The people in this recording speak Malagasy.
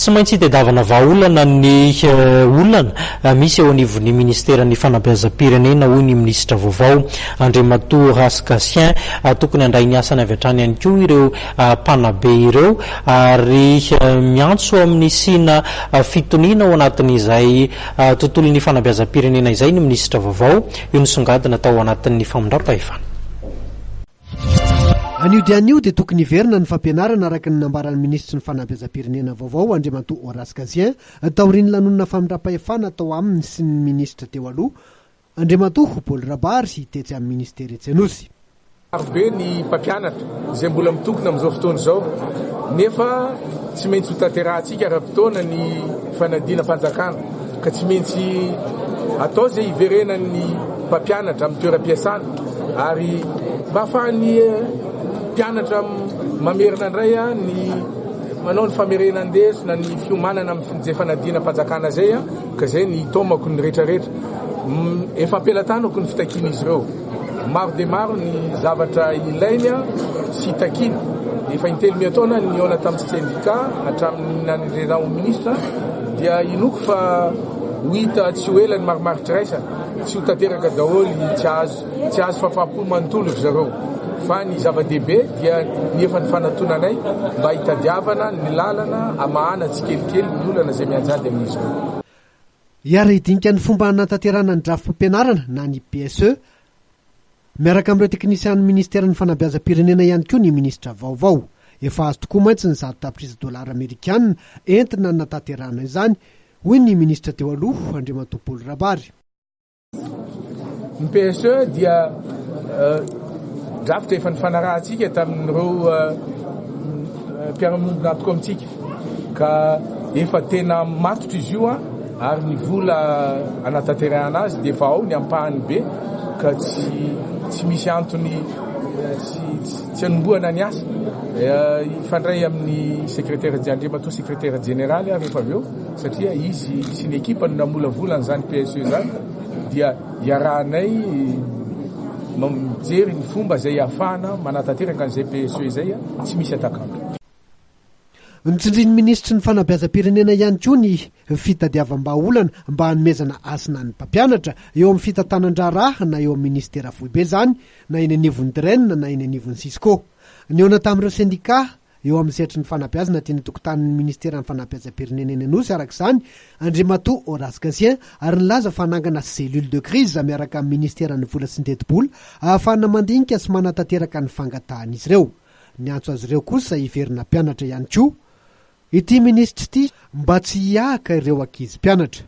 Tsy maintsy itadiavana vahaolana ny olana misy eo anivon'ny minisiteran'ny fanabeazam-pirenena, hoy ny minisitra vaovao, Andriamatoa Horace Gatien. Tokony handray ny asany avy hatrany ihany koa ireo mpanabe ireo ary miantso amin'ny hisiana fitoniana ao anatin'izay tontolon'ny fanabeazam-pirenena izay ny minisitra vaovao. Io nisongadina tao anatin'ny famindram-pahefana. Anio dia anio dia tokony hiverina ny fampianarana araka ny nambaran'ny minisitry ny fanabeazam-pirenena vaovao Andriamatoa Horace Gatien taorian'ny lanonana famindram-pahefana tao aminy sy ny minisitra teo aloha Andriamatoa Paul Rabary tetsy amin'ny minisitera etsy Anosy. Maro be ny mpampianatra izay mbola mitokona amin'izao fotoana izao nefa tsy maintsy ho tanterahantsika ara-potoana ny fanadinam-panjakana ka tsy maintsy atao izay hiverenan'ny mpampianatra amin'ny toeram-piasana ary mba ahafahan'ny mpianatra mamerina indray ny manao ny famerenan-desona ny fiomanana amin'izay fanadinam-panjakana izay ka izay ny itaomako ny rehetrarehetra. Efa am-pelatanako ny fitakian'izy ireo. Maro dia maro ny zavatra ilainy sy takiany. Efa intelo miha-taona nihaona tamin'ny sendika hatramin'ny nanendrena ho minisitra dia inoako fa ho hita tsy ho ela ny marimaritra-iraisana. Tsy ho tanteraka daholo, tsy azo tsy azo fahafaham-po manontolo ry zareo fa ny zava-dehibe dia ny efa nifanatonanay mba hitadiavana ny lalana hamahana tsikelikely ny olana izay mianjady amin'izy ireo. Hiara-hidinika ny fomba hanatanterahana ny drafi-pampianarana na ny PSE miaraka amin'ireo teknisian'ny minisiteran'ny fanabeazam-pirenena ihany koa ny minisitra vaovao. Efa azo tokoa mantsy ny 100 tapitrisa dolara amerikanina entina hanatanterahana izany, hoy ny minisitra teo aloha, Andriamatoa Paul Rabary. Ny PSE dia drafitra efa nifanarahantsika tamin'ireo mpiara-miombon'antoka amintsika ka efa tena matotra izy io ary ny vola anatanterahana azy dia efa ao ny ampahany be ka tsy tsy misy antony tsy tsy hanombohana ny asa. Hifandray amin'ny sekretera Andriamatoa sekretera jeneraly aho rehefa avy eo satria izy sy ny ekipa no namolavola an'izany PSE izany dia iarahanay mijery ny fomba izay ahafahana manatanteraka an'izay PSE izay tsy misy atak'andro. Notsindrin'ny minisitry ny fanabeazam-pirenena ihany koa ny fitadiavam-bahaolana mba hanomezana hasina ny mpampianatra eo amin'ny fitantanan-draharaha na eo amin'ny minisitera foibe izany na eny anivon'ny DREN na eny anivon'ny Cisco. Nihaona tamin'ireo sendikà eo amin'ny sehatry ny fanabeazana aty an-tokotanin'ny minisiteran'ny fanabeazam-pirenena eny Anosy araka izany Andriamatoa Horace Gatien ary nilaza fa hanangana cellule de crise miaraka amin'ny minisiteran'ny vola sy ny tetibola ahafahana mandinika sy manatanteraka ny fangatahan'izy ireo. Niantso azy ireo kosa hiverina mpianatra ihany koa ity minisitra ity mba tsy hihahaka ireo ankizy mpianatra.